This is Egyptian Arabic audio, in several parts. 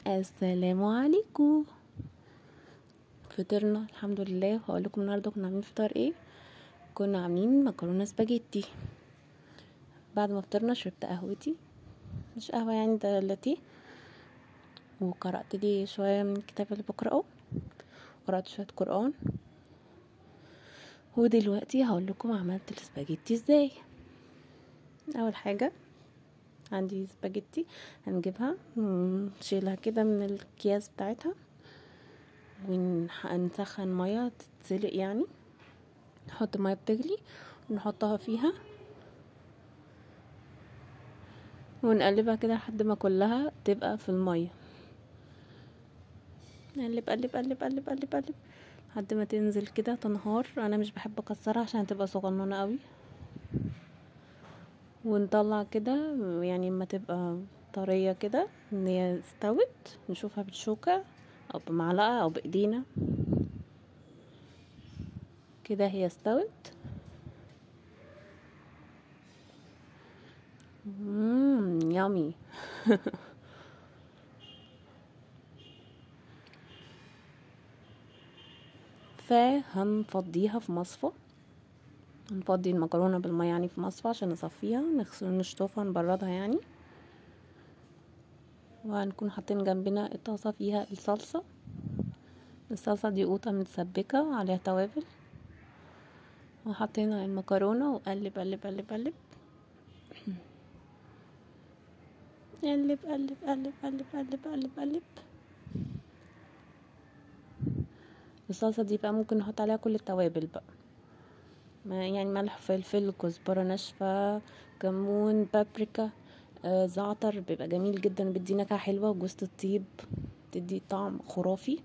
السلام عليكم. فطرنا الحمد لله. هقول لكم النهارده كنا عاملين فطار ايه. كنا عاملين مكرونه سباجيتي. بعد ما فطرنا شربت قهوتي، مش قهوة يعني، ده لاتية، وقرات لي شوية من الكتاب اللي بقراه، قرات شوية قران. ودلوقتي هقول لكم عملت السباجيتي ازاي. اول حاجة عندي سباجيتي هنجيبها نشيلها كده من الاكياس بتاعتها، ونسخن مية تتسلق، يعني نحط مية بتغلي ونحطها فيها ونقلبها كده لحد ما كلها تبقى في المية. نقلب قلب قلب قلب قلب قلب لحد ما تنزل كده تنهار. انا مش بحب اكسرها عشان تبقى صغننه قوي. ونطلع كده يعني ما تبقى طرية كده ان هي استوت، نشوفها بالشوكة او بمعلقه او بايدينا كده هي استوت. يامي. فهنفضيها في مصفى، هنفضي المكرونه بالمية يعني في مصفى عشان نصفيها، نغسل نشطفها نبردها يعني. وهنكون حاطين جنبنا الطاسه فيها الصلصه. الصلصه دي قوطه متسبكه عليها توابل، وحطينا المكرونه وقلب قلب قلب قلب قلب قلب قلب قلب قلب قلب قلب. الصلصه دي بقى ممكن نحط عليها كل التوابل بقى، يعني ملح، فلفل، كزبره ناشفة، كمون، بابريكا، زعتر، بيبقى جميل جدا وبيدي نكهة حلوة، وجوزة الطيب بتدي طعم خرافي.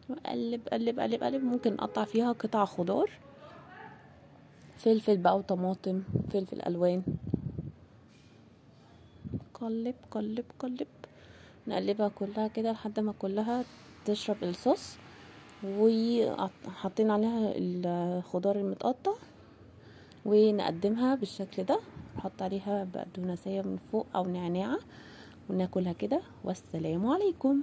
وقلب قلب قلب قلب. ممكن نقطع فيها قطع خضار، فلفل بقى وطماطم، فلفل الوان. قلب قلب قلب، نقلبها كلها كده لحد ما كلها تشرب الصوص. وحاطين عليها الخضار المتقطع، ونقدمها بالشكل ده. نحط عليها بقدونسية من فوق او نعناعة وناكلها كده. والسلام عليكم.